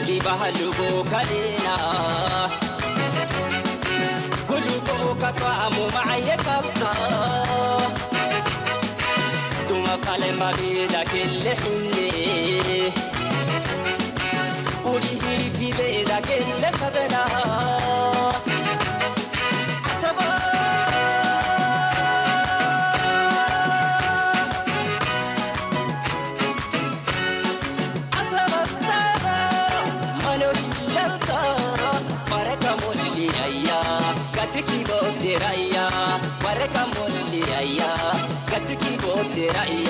ይባህሉ ቦካሌና ኩሉ ቦካ ቋሙ ማዓየ ካብታ ቱማ ፋለማ ቤዳ ክልሕኒ ኡሊሂ ፊ ቤዳ ክለ ሰበና ዓሰባ ዓሰባ ዓሰባ ማኖ ይለልታ ባረካ ሞሊ ኣያ ጋትኪ ቦቴ ራያ ባረካ ሞሊ ኣያ ጋትኪ ቦቴ ራያ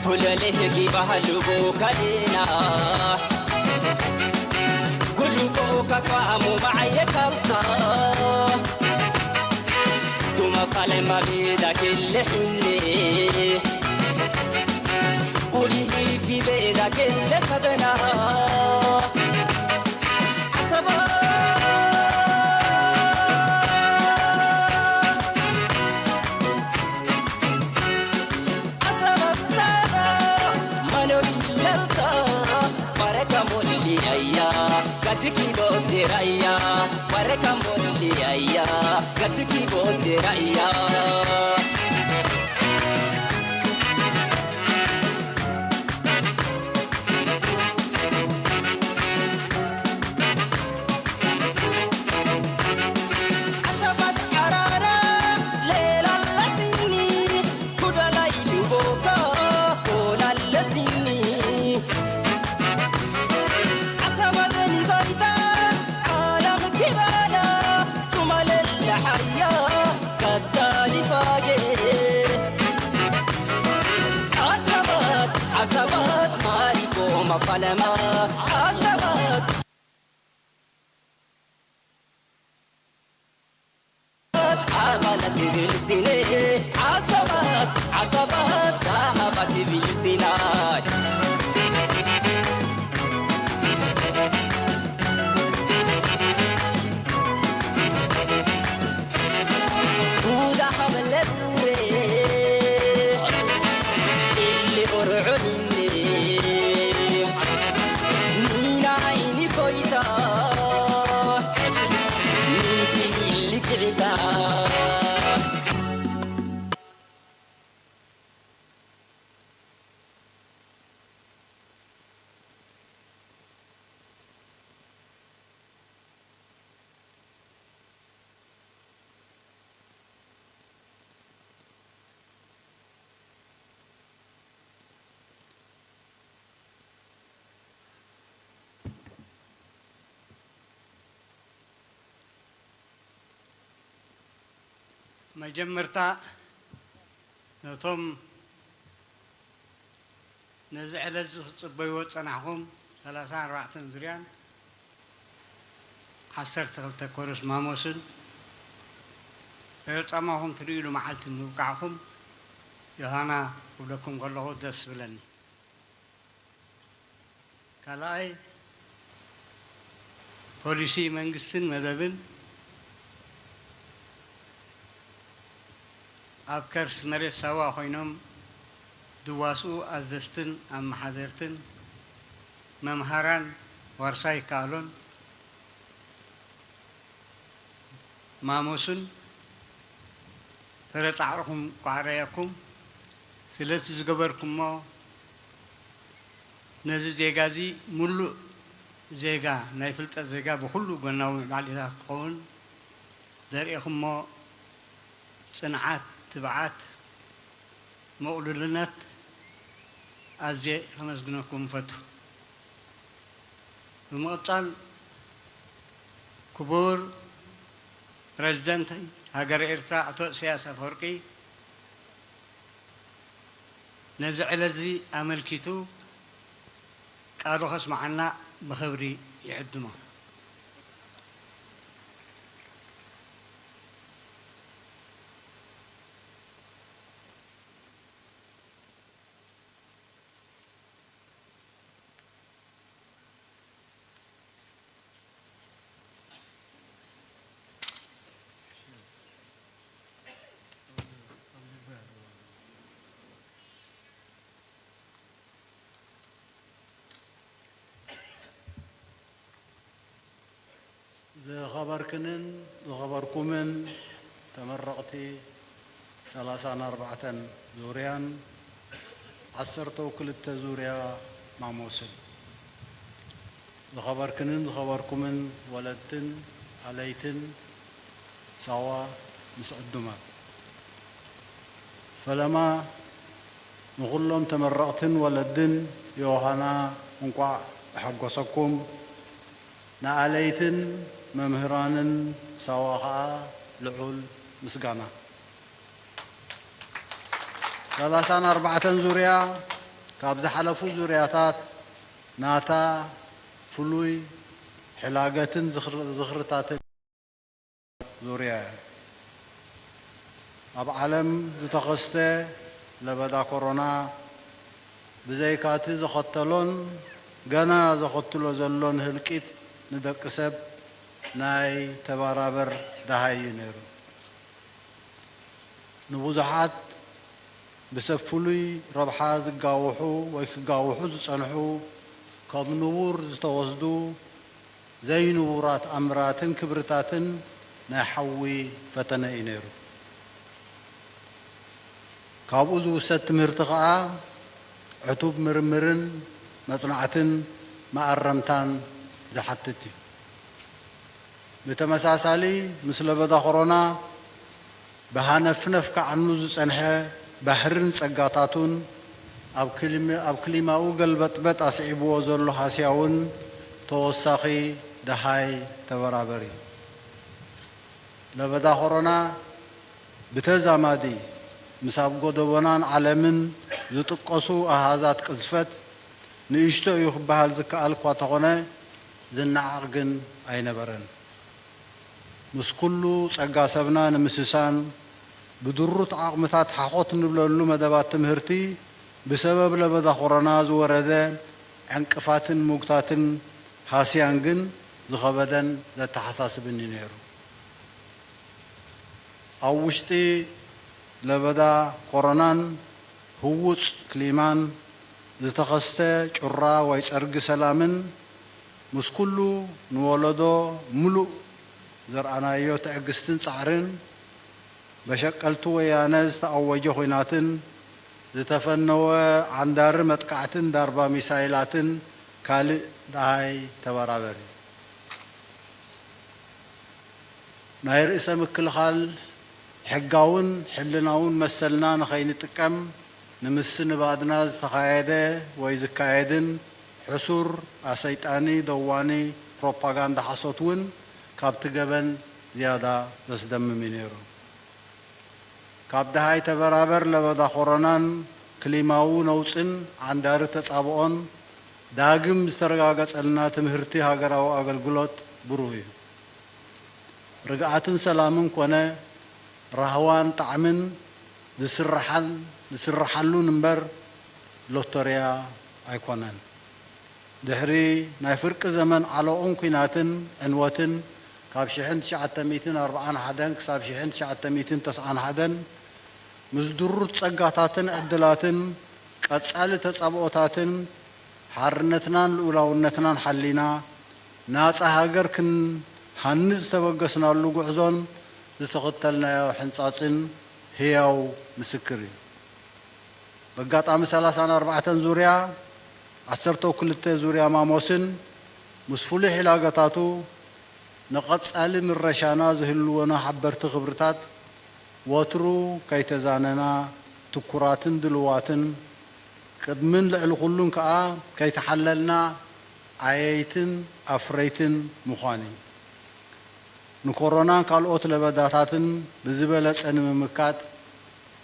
Hulale hegi bahalu bo kalina Gulu bo kakwa amu ma'aye kalta Tuma fale mabida kille hinne Uli hifi beda kille sabena Asaba Asaba saba Mano illalta Baraka molli ayya Gatiki botte rayya Baraka molli ayya Gatiki botte rayya Asabat arara lela lasini kudala iduboka kola lasini Asabat ni gaita alam kibala tumalella haya katali fage Asabat Asabat maliko mafalama Asabat Abalat bilsine Asabat Asabat Ahabat bilsinat Buda hablet Illi or'oninni Nina ini koita Ninti illi fi'ita መጀመርታ ነቶም ነዚ ዕለት እዚ ክትጽበይዎ ዝጸናሕኩም ሰላሳን ኣርባዕተን ዙርያን ዓሰርተ ክልተ ኮርስ ማሞስን ገለ ጻማኹም ትርእይሉ መዓልቲ ንምብቃዕኩም ዮሃና ክብለኩም ከለኹ ደስ ዝብለኒ። ካልኣይ ፖሊሲ መንግስትን መደብን ኣብ ከርስ መሬት ሳዋ ኮይኖም ዝዋስኡ ኣዘዝትን ኣመሓደርትን፣ መምሃራን ዋርሳይ ይከኣሎን ማሞስን ፍረ ጻዕርኹም ኳዕረየኩም። ስለቲ ዝገበርኩሞ ነዚ ዜጋ እዚ ምሉእ ዜጋ፣ ናይ ፍልጠት ዜጋ ብኹሉ ጎናዊ ምዕባሌታት ክኸውን ዘርእኹሞ ጽንዓት፣ ትብዓት፣ ምቕሉልነት ኣዝየ ከመስግነኩም እፈቱ። ብምቕጻል ክቡር ፕረዚደንት ሃገረ ኤርትራ ኣቶ ኢሳያስ ኣፈወርቂ ነዚ ዕለት እዚ ኣመልኪቱ ቃሉ ከስምዓና ብኽብሪ ይዕድሞ። ዝኸበርክንን ዝኸበርኩምን ተመረቕቲ ሰላሳን ኣርባዕተን ዙርያን ዓሰርተው ክልተ ዙርያ ማሞስን፣ ዝኸበርክንን ዝኸበርኩምን ወለድትን ኣለይትን ሳዋ ምስ ዕዱማት፣ ፈለማ ንኹሎም ተመረቕትን ወለድን ዮሃና እንቋዕ ኣሐጎሰኩም። ንኣለይትን መምህራንን ሳዋ ኸኣ ልዑል ምስጋና። ሰላሳን ኣርባዕተን ዙርያ ካብ ዝሓለፉ ዙርያታት ናታ ፍሉይ ሕላገትን ዝኽር-፣ ዝኽርታትን ዙርያ እያ። ኣብ ዓለም ዝተኸስተ ለበዳ ኮሮና ብዘይካቲ ዘኸተሎን ገና ዘኸትሎ ዘሎን ህልቂት ንደቂ ሰብ ናይ ተባራበር ደሃይ እዩ ነይሩ። ንብዙሓት ብሰብ ፍሉይ ረብሓ ዝጋውሑ ወይ ክጋውሑ ዝጸንሑ ከም ንቡር ዝተወስዱ ዘይንቡራት ኣምራትን ክብርታትን ናይ ሓዊ ፈተነ እዩ ነይሩ። ካብኡ ዝውሰድ ትምህርቲ ኸኣ ዕቱብ ምርምርን መጽናዕትን መኣረምታን ዝሓትት እዩ። ብተመሳሳሊ፣ ምስ ለበዳ ኮሮና ብሃነፍነፍ ክዓኑ ዝጸንሐ ባህርን ጸጋታቱን፣ ኣብ ክሊሚ-፣ ኣብ ክሊማኡ ገልበጥበጥ ኣስዒብዎ ዘሎ ሃስያ እውን ተወሳኺ ደሃይ ተበራበር እዩ። ለበዳ ኮሮና ብተዛማዲ ምስ ኣብ ጎደቦናን ዓለምን ዝጥቀሱ ኣሃዛት ቅዝፈት ንእሽቶ እዩ ክበሃል ዝከኣል እኳ ተኾነ፣ ዝነዓቕ ግን ኣይነበረን። ምስ ኩሉ ጸጋ ሰብና ንምስሳን፣ ብድሩት ዓቕምታት ሓኾት ንብለሉ መደባት ትምህርቲ ብሰበብ ለበዳ ኮሮና ዝወረደ ዕንቅፋትን ምጉታትን ሃስያን ግን ዝኸበደን ዘተሓሳስብን እዩ ነይሩ። ኣብ ውሽጢ ለበዳ ኮሮናን ህዉጽ ክሊማን ዝተኸስተ ጩራ ወይ ጸርጊ ሰላምን፣ ምስ ኩሉ ንወለዶ ምሉእ ዘርኣናዮ ትዕግስትን ጻዕርን፣ በሸቀልቲ ወያነ ዝተኣወጀ ኹናትን ዝተፈነወ ዓንዳሪ መጥቃዕትን ዳርባ ሚሳይላትን ካልእ ደሃይ ተበራበሪ። ናይ ርእሰ ምክልኻል ሕጋውን ሕልናውን መሰልና ንኸይንጥቀም ንምስንባድና ዝተኻየደ ወይ ዝካየድን ሕሱር ኣሰይጣኒ ደዋኒ ፕሮፓጋንዳ ሓሶት እውን ካብቲ ገበን ዝያዳ ዘስደምም እዩ ነይሩ። ካብ ደሃይ ተበራበር ለበዳ ኮሮናን ክሊማዊ ነውጽን ዓንዳሪ ተጻብኦን ዳግም ዝተረጋገጸልና ትምህርቲ ሃገራዊ ኣገልግሎት ብሩህ እዩ። ርግኣትን ሰላምን ኮነ ራህዋን ጣዕምን ዝስርሓል-፣ ዝስርሓሉን እምበር ሎተርያ ኣይኮነን። ድሕሪ ናይ ፍርቂ ዘመን ዓሎቕን ኲናትን ዕንወትን፣ ካብ ሽሕን ትሽዓተ ሚእትን ኣርብዓን ሓደን ክሳብ ሽሕን ትሽዓተ ሚእትን ተስዓን ሓደን፣ ምስ ድሩት ጸጋታትን ዕድላትን ቀጻሊ ተጻብኦታትን፣ ሓርነትናን ልኡላውነትናን ሓሊና፣ ናጻ ሃገር ክንሃንጽ ዝተበገስናሉ ጉዕዞን ዝተኸተልናዮ ሕንጻጽን ህያው ምስክር እዩ። በጋጣሚ ሰላሳን ኣርባዕተን ዙርያ፣ ዓሰርተው ክልተ ዙርያ ማሞስን ምስ ፍሉይ ሒላገታቱ ንቐጻሊ ምረሻና ዝህልወና ሓበርቲ ክብርታት ወትሩ ከይተዛነና ትኩራትን ድልዋትን፣ ቅድምን ልዕሊ ኩሉን ከኣ ከይተሓለልና ዓየይትን ኣፍረይትን ምዃን እዩ። ንኮሮናን ካልኦት ለበዳታትን ብዝበለጸ ንምምካት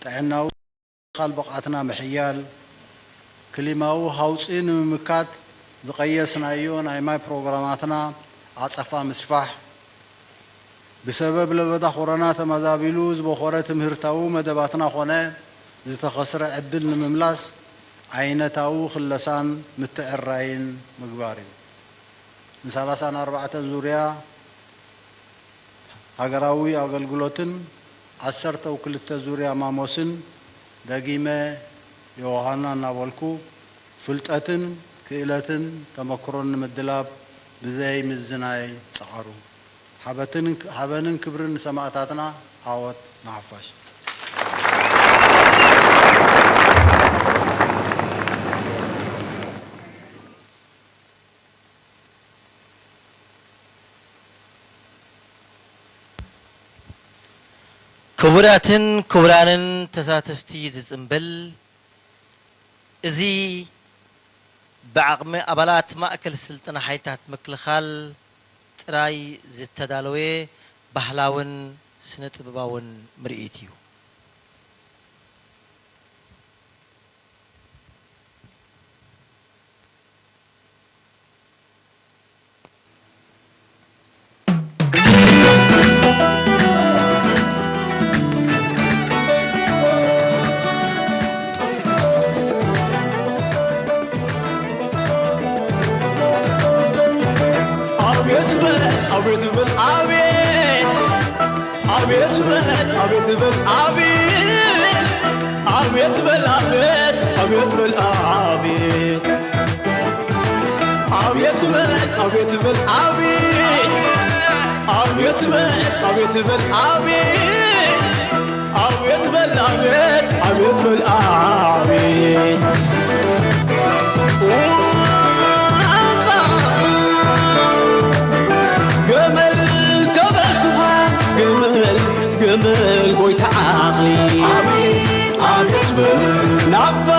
ጥዕናዊ ምክልኻል ብቕዓትና ምሕያል፣ ክሊማዊ ሃውጺ ንምምካት ዝቐየስናዮ ናይ ማይ ፕሮግራማትና ዓጸፋ ምስፋሕ፣ ብሰበብ ለበዳ ኮሮና ተመዛቢሉ ዝበኾረ ትምህርታዊ መደባትና ኾነ ዝተኸስረ ዕድል ንምምላስ ዓይነታዊ ክለሳን ምትዕራይን ምግባር እዩ። ንሰላሳን ኣርባዕተን ዙርያ ሃገራዊ ኣገልግሎትን ዓሰርተው ክልተ ዙርያ ማሞስን ደጊመ ዮሃና እናበልኩ፣ ፍልጠትን ክእለትን ተመክሮን ንምድላብ ብዘይ ምዝናይ ጸዓሩ። ሓበትን-፣ ሓበንን ክብርን ንሰማእታትና፣ ዓወት ንሓፋሽ። ክቡራትን ክቡራንን ተሳተፍቲ እዚ ጽምብል፣ እዚ ብዓቕሚ ኣባላት ማእከል ስልጠና ሓይልታት ምክልኻል ጥራይ ዝተዳለወ ባህላውን ስነ-ጥበባውን ምርኢት እዩ። ኣቤት በል፣ ኣቤት በል፣ ኣቤት። ኣቤት በል፣ ኣቤት በል፣ ኣቤት። ኣቤት በል፣ ኣቤት፣ ኣቤት በል፣ ኣቤት። ኣቤት በል፣ ኣቤት በል፣ ኣቤት። ኣቤት በል፣ ኣቤት በል፣ ኣቤት። ኣቤት በል ኣቤት፣ ኣቤት በል ኣቤት። ገመል ተበልኩኻ፣ ገመል፣ ገመል ጎይታ ዓቕሊ። ኣቤት፣ ኣቤት በል። ናቕፋ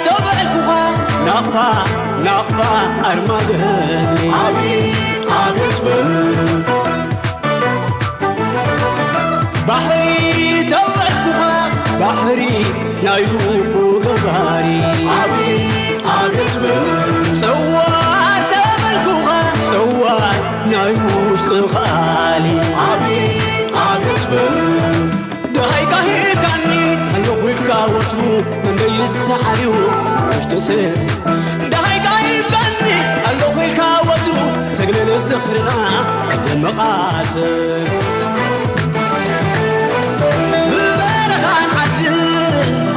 ተበልኩኻ፣ ናቕፋ፣ ናቕፋ ኣርማ ገድሊ። ኣቤት፣ ኣቤት በል። ባሕሪ ተበልኩኻ፣ ባሕሪ ናይ ልቡ ገባሪ። ኣቤት፣ ኣቤት በል። ጸዋር ተበልኩኻ፣ ጸዋር ናይ ውሽጢ ቃሊ። ኣቤት፣ ኣቤት በል። ደሃይካ ሂብካኒ ኣለኹ ኢልካ ወትሩ፣ መንደይ ይሰዓር እዩ ውሽጢ ሰብ። ደሃይካ ሂብካኒ ኣለኹ ኢልካ ወትሩ፣ ሰግነ ንዝኽርና ቅድም መቓስብ። ብበረኻን ዓድን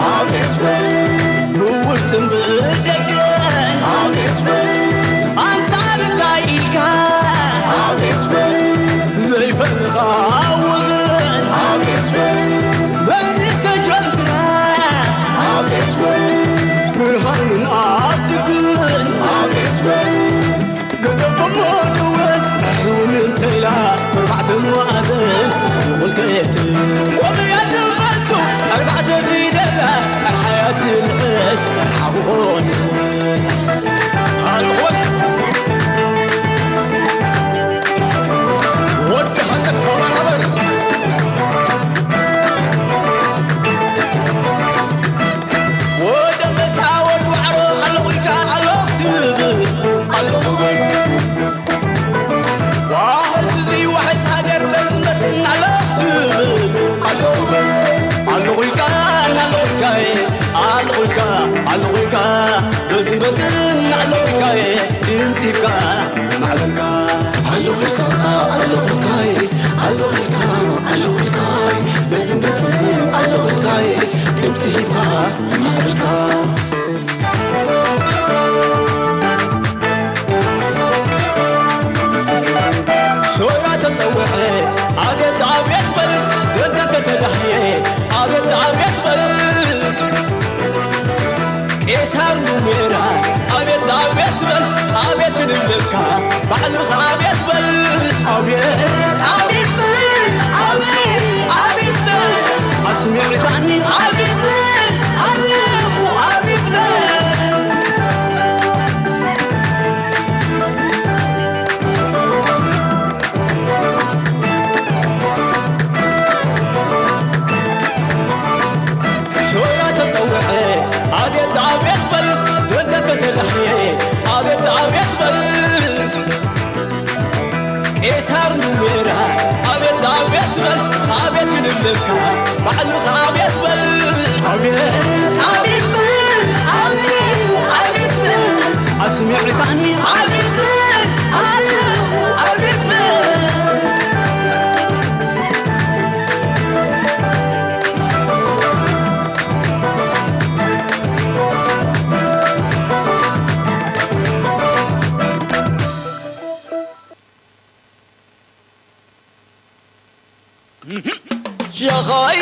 ኣቤት በል። ብውሽጥን ብደገን ኣቤት በል። ኣንታ ብጻይ ኢልካ ኣቤት በል። ዘይፈልኻ ወገን ኣቤት በል። መንእሰይ ጀግና ኣቤት በል። ብርሃንን ኣብ ድግን ኣቤት በል። ገጠቦ ድወን እውን እንተኢላ ኣርባዕተ መኣዘን ውልቀየት ወብያ ትመቱ ኣርባዕተ ፊደላ ኣርሓያ ትንዕስ ሓብኾን ኣልኾን ወዲ ሃገር ተባራበር ወዲ ኣንበሳ ወዲ ዋዕሮ ኣለኹ ኢልካ ኣለኹ ትብል ኣለኹ በል። ዋሕስ ህዝቢ ዋሕስ ሃገር በዝመትን ኣለኹ ትብል ኣለኹ በል። ኣለኹ ኢልካ ኣለኹ ኢልካ ኣለኹ ኢልካ ኣለኹ ኢልካ በዝመትን ኣለኹ ኢልካ ድምፂ ሂብካ ማዕበልካ ኣለኹልካ ኣለኹልካይ ኣለኹልካ ኣለኹልካይ በዝምበትን ኣለኹልካይ ድምፂ ሂብካ ማዕበልካ ሶራ ተጸውዐ ኣቤት ኣቤት በል ወደ ከተዳህየ ኣቤት ኣቤት በል ቄሳር ኑሜራ ኣቤት ኣቤት በል ኣቤት ክንብለካ ባዕልኻ ኣቤት በል ኣቤት ኣቤት በል ኣቤት ኣቤት በል ኣስሚዕካኒ ኣቤት በል ኣለኹ ኣቤት በል ሶራ ተጸውዐ ኣቤት ኣቤት በል ወደ ከተላህየ ኣቤት ኣቤት በል ቄሳር ኑሜራ ኣቤት ኣቤት በል ኣቤት ክንብለካ ባዕልኻ ኣቤት በል ኣቤት ኣቤት በል ኣቤት ኣቤት በል ኣስሚዕካኒ ኣቤት በል ኣቤት በል ሸኻይ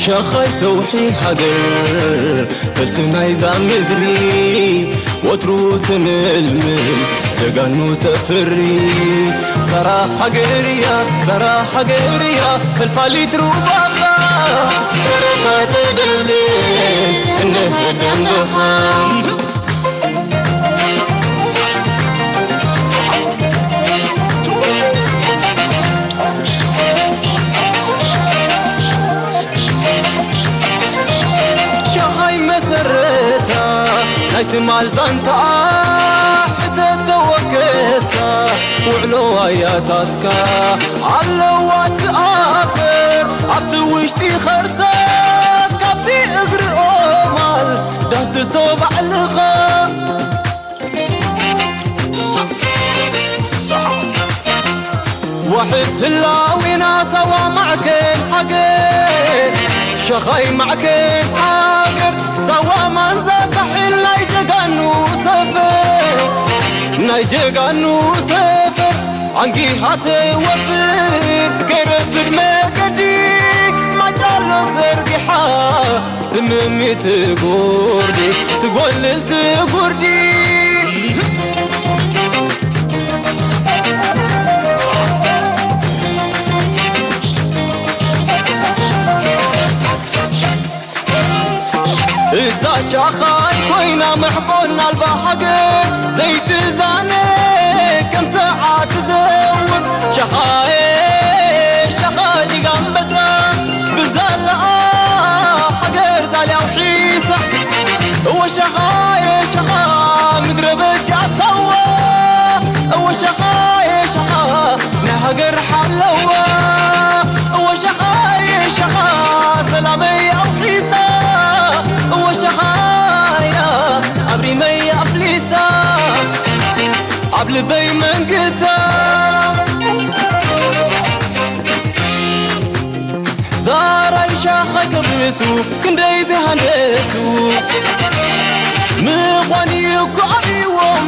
ሸኻይ ሰውሒ ሃገር ፈልሲ ናይዛ ምድሪ ወትሩ ትምልምል ጀጋኑ ተፍሪ ዘራ ሃገር እያ ዘራ ሃገር እያ ፈልፋሊት ሩባኻ ዘረታ ተደልል እንህ ደምበኻ ሸኻይ መሰረታ ናይ ትማል ዛንታኣ ሕተት ተወከሳ ውዕሎ ኣያታትካ ኣለዋ ትኣሰር ኣብቲ ውሽጢ ኸርሳ ካብቲ እግሪ ኦማል ዳስሶ ባዕልኻ ዋሕስ ህላዌና ሳዋ ማዕከን ሃገር ሸኻይ ማዕከን ሃገር ሳዋ ማንዛ ሳሕል ናይ ጀጋኑ ሰፈር ናይ ጀጋኑ ሰፈር ኣንጊሃ ትወፍር ከይረፍድ መገዲ ማጫሎ ዘርጊሓ ትምሚ ትጉርዲ ትጎልል ትጉርዲ እዛ ሻኻይ ኮይና መሕቆን ኣልባ ሃገር ዘይትዛነ ከም ሰዓት ትዘውር ሻኻየ ሻኻ ዲጋ ኣንበሳ ብዛላኣ ሃገር ዛልያ ኣውሒሳ እወ ሻኻየ ሻኻ ምድረ በጃ ሳዋ እወ ሻኻየ ሻኻ ናይ ሃገር ሓለዋ እወ ሻኻየ ሻኻ ሰላመይ ኣውሒሳ እወ ሻኻያ ኣብ ሪመይ ኣፍሊሳ ኣብ ልበይ መንግሳ ዛራይ ሻኻይ ከብሱ ክንደይ ዝሃንደሱ ምዃን እዩ እኮ ኣብዎም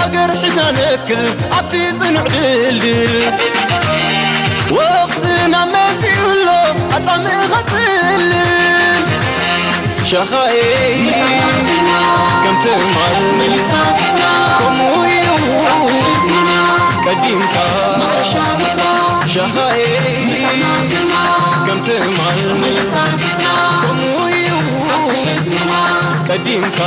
ሃገር ሒዛነትክል ኣብቲ ጽኑዕ ድልድል ወቕትና መጺኡ ኣሎ ኣጻምእኻ ጽልል ሸኻኤ ከም ትማል ከምኡ እዩ ቀዲምካ ሸኻኤ ከም ትማል ከምኡ እዩ ቀዲምካ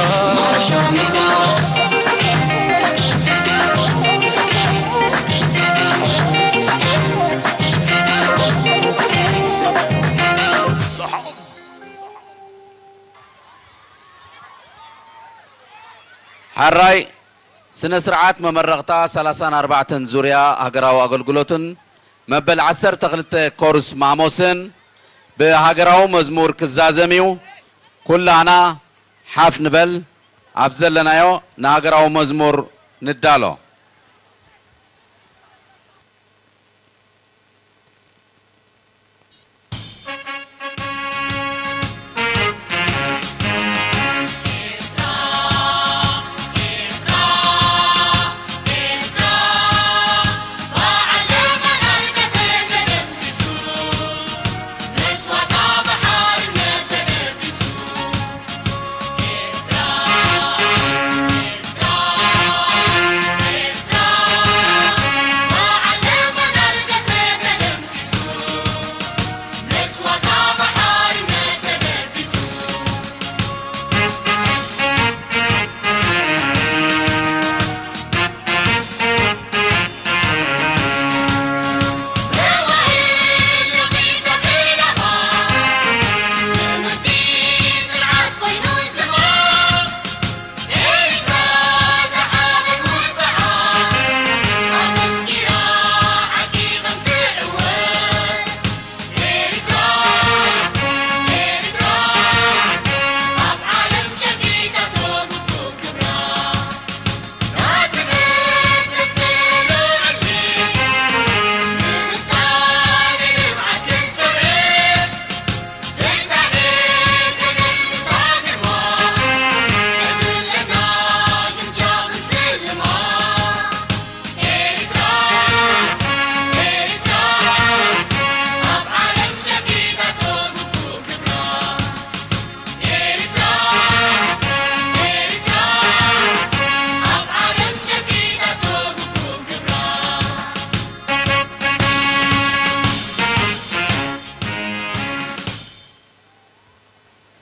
ሓራይ ስነ ስርዓት መመረቕታ ሰላሳን ኣርባዕተን ዙርያ ሃገራዊ ኣገልግሎትን መበል ዓሰርተ ክልተ ኮርስ ማሞስን ብሃገራዊ መዝሙር ክዛዘም እዩ። ኩላህና ሓፍ ንበል፣ ኣብ ዘለናዮ ንሃገራዊ መዝሙር ንዳሎ።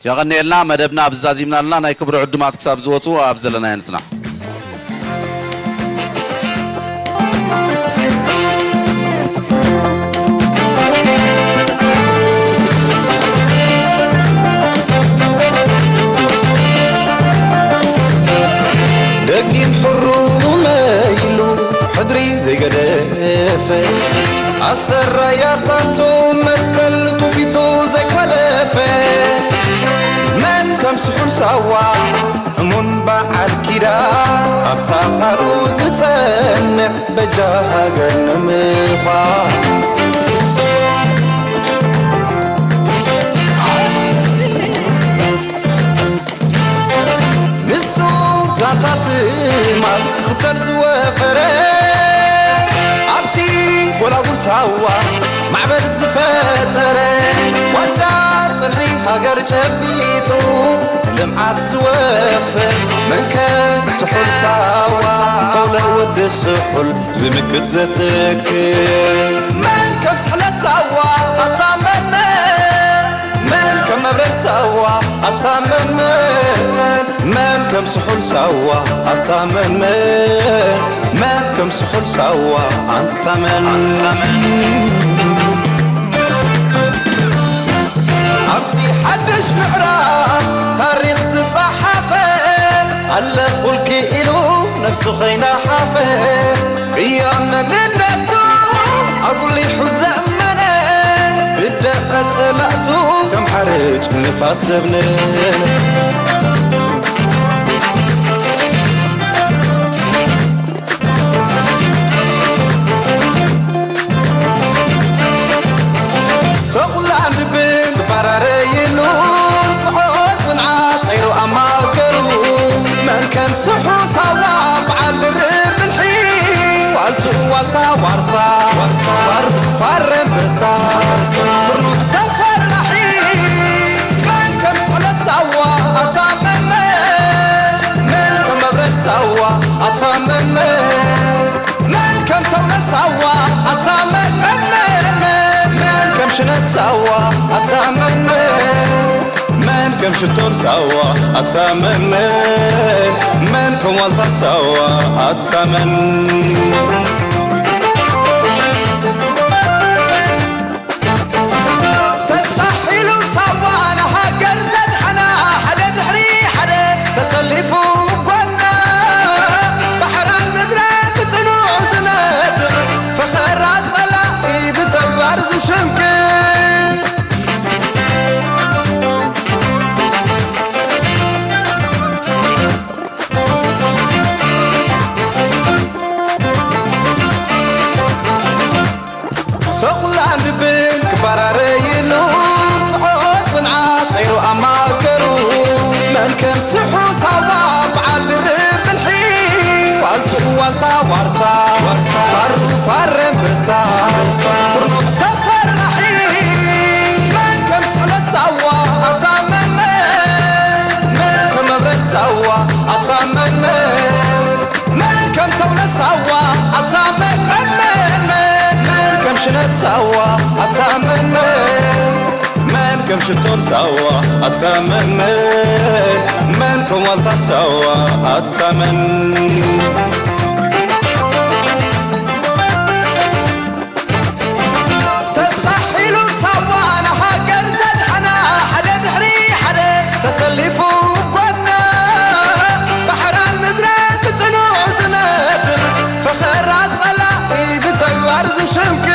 የቐንየልና። መደብና ኣብዚ ዛዚምና ኣለና። ናይ ክብሪ ዕዱማት ክሳብ ዝወፁ ኣብ ዘለናዮ ንፅናሕ። ደጊም ሕሩመ ኢሉ ሕድሪ ዘይገደፈ ኣሰራያታቱ መትከል ቱፊቱ ዘይከለፈ መን ከም ስሑል ሳዋ እሙን በዓል ኪዳን ኣብታ ቃሉ ዝጸንዕ በጃ ሃገር ንምዃን ንሱ ዛንታ ትማል ክኽተል ዝወፈረ ኣብቲ ጎላጉል ሳዋ ማዕበል ዝፈጠረ ዋንጫ ጽንሒ ሃገር ጨቢጡ ልምዓት ዝወፍር መን ከም ስሑል ሳዋ ተውለ ወዲ ስሑል ዝምክት ዘትክር መን ከም ስሕለት ሳዋ ኣታ መን መን መን ከም መብረድ ሳዋ ኣታ መን መን መን ከም ስሑል ሳዋ ኣታ መን መን መን ከም ስሑል ሳዋ ኣንታ መን ኣብቲ ሓድሽ ምዕራፍ ታሪኽ ዝጸሓፈ ኣለኹልኪ ኢሉ ነፍሱ ኸይናሓፈ ቅያ መንነቱ ኣጉሊሑ ዘመነ ብደቐ ጸላእቱ ከም ሓርጭ ንፋስ ዘብነነ ተኹላን ድብን ትባራረይሉ ጽዖት ጽንዓት ጸይሩ ኣማገሩ መን ከም ስሑ ሳዋ በዓል ድርብ ዋልታ ዋርሳ፣ ዋርሳ፣ ፋር-፣ ፋር ኣንበሳ፣ ፍርኑት ተፈራሒ፣ መን ከም ስዕለት ሳዋ፣ ኣታ መን፣ መን፣ መን ከም መብረድ ሳዋ፣ ኣታ መን፣ መን፣ መን ከም ተውለት ሳዋ፣ ኣታ መን፣ መን፣ መን፣ መን፣ መን ከም ሽነት ሳዋ፣ ኣታ መን፣ መን፣ መን ከም ሽቶር ሳዋ ኣታ መን መን፣ መን ከም ዋልታ ሳዋ ኣታ መን። ተሳሒሉ ሳዋ ንሃገር ዘድሓና፣ ሓደ ድሕሪ ሓደ ተሰሊፉ ጎና፣ ባሕራን ምድራን ብጽኑዕ ዝነድቕ፣ ፈኸራ ጸላኢ ብተግባር ዝሽምቅቕ። ተኹላን ድብን ክበራረይሉ፣ ጽዕቕን ጽንዓት ጸይሩ ኣብ ማእከሉ። መን ከም ስሑ ሳዋ በዓል ድርብ ብልሒ፣ ዋልትኡ ዋልታ ዋርሳ፣ ዋርሳ፣ ፋሩ ፋረ ኣንበሳ፣ ፍርኑት ተፈራሒ። መን ከም ስዕለት ሳዋ ኣታ መን መን፣ መን ከም መብረድ ሳዋ ኣታ መን መን፣ መን ከም ተውለ ሳዋ ኣታ መን መን መን መን፣ መን ከም ሽነት ሳዋ ኣታ መን መን፣ መን ከም ሽቶር ሳዋ ኣታ መን መን፣ መን ከም ዋልታ ሳዋ ኣታ መን። ተሳሒሉ ሳዋ ንሃገር ዘድሓና፣ ሓደ ድሕሪ ሓደ ተሰሊፉ ጎና፣ ባሕራን ምድራን ብጽኑዕ ዝነድቕ፣ ፈኸራ ጸላኢ ብተግባር ዝሽምግል።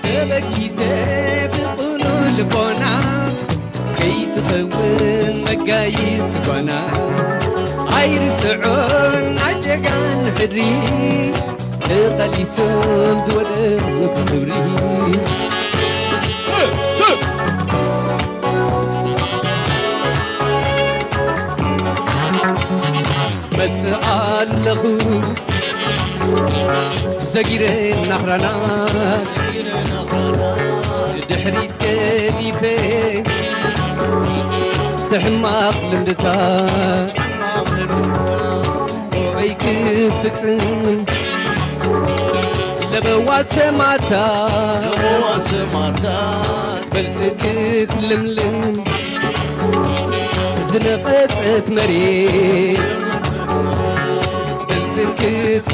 ተበጊሰ ብቕኑዕ ልቦና ከይትኸውን መጋይስቲ ጓና። ኣይርስዖን ኣጀጋን ሕድሪ ተቐሊሶም ዝወደቑ ብኽብሪ። መጽእ ኣለኹ ዘጊረ ናኽራና ድሕሪት ገዲፈ ተሕማቕ ልምድታት ኦይ ክፍጽም ለበዋት ሰማዕታት ለበዋት ሰማዕታት በልጽግት ልምልም ዝነቐጸት መሬት በልጽግት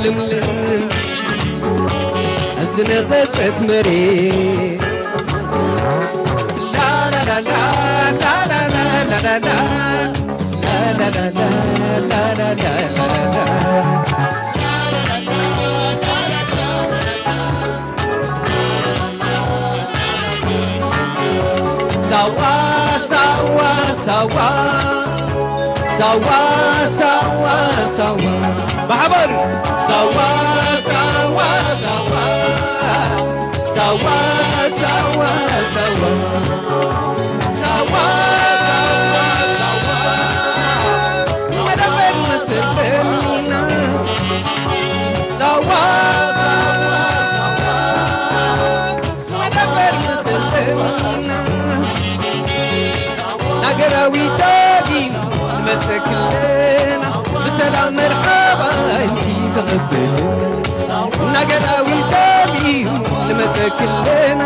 ልምልም ዝነቐጸት መሬት ላላላላ ላላላላ ላላላላ ላላላላ ሳዋ ሳዋ ሳዋ ሳዋ ሳዋ ሳዋ ብሓባር ሳዋ ሳዋ ሳዋ ሳዋ ሳዋ ሳዋ ሳዋ ሳዋ ሳዋ ናገራዊ ዳግም ንመጸክለና ብሰላም መርሓባ ኢልኪ ተቐበል። ናገራዊ ዳግም ንመጸክለና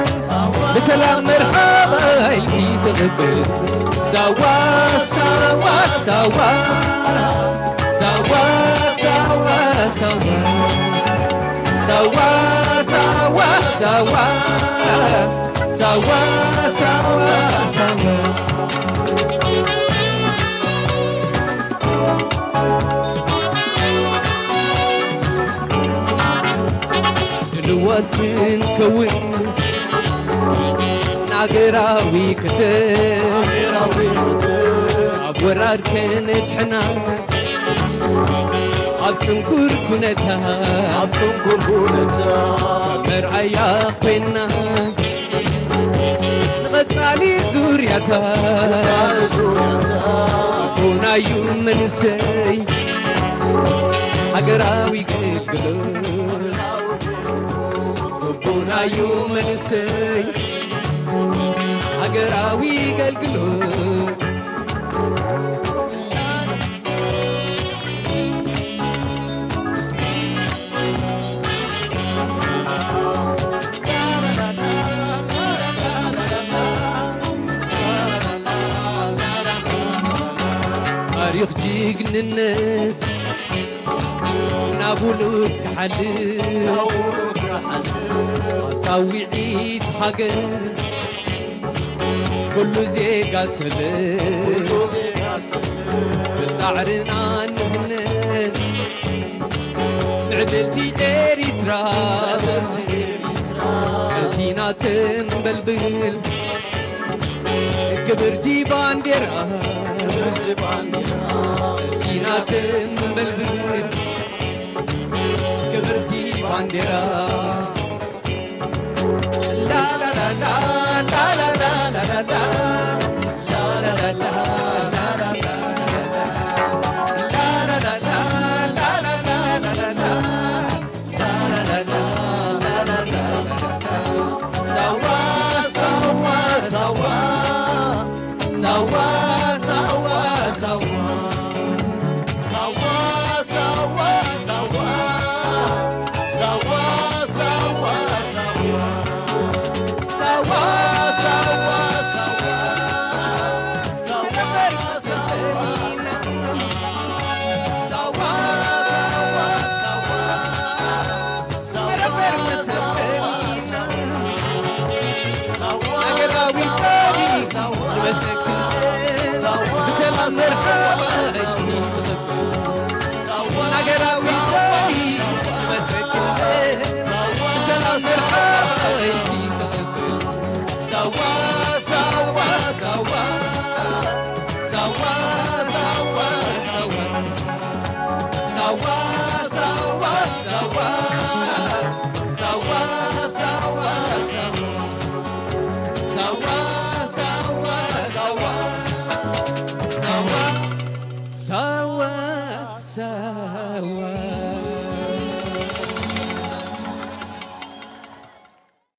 ብሰላም መርሓባ ኢልኪ ተቐበል። ሳዋ ሳዋ ሳዋ ሳዋ ሳዋ ሳዋ ሳዋ ሳዋ ሳዋ ሳዋ ሳዋ ሳዋ ድልዋት ክንከውን ናገራዊ ክትር ኣብ ወራር ከነድሕና ኣብ ጽንኩር ኩነታ ኣብ ጽንኩር ኩነታ መርኣያ ኮይና ንቐጻሊ ዙርያታ ቡናዩ መንሰይ ሃገራዊ ግልግሎት ቡናዩ መንሰይ ሃገራዊ ገልግሎት ታሪኽ ጅግንነት ናብ ውሉድ ክሓልፍ ኣታ ውዒት ሃገር ኩሉ ዜጋ ሰለ ብጻዕርና ንህነጽ ምዕብልቲ ኤሪትራ ቀሲና ተንበልብል ክብርቲ ባንዴራ ቀሲና ተንበልብል ክብርቲ ባንዴራ ሳዋ ሳዋ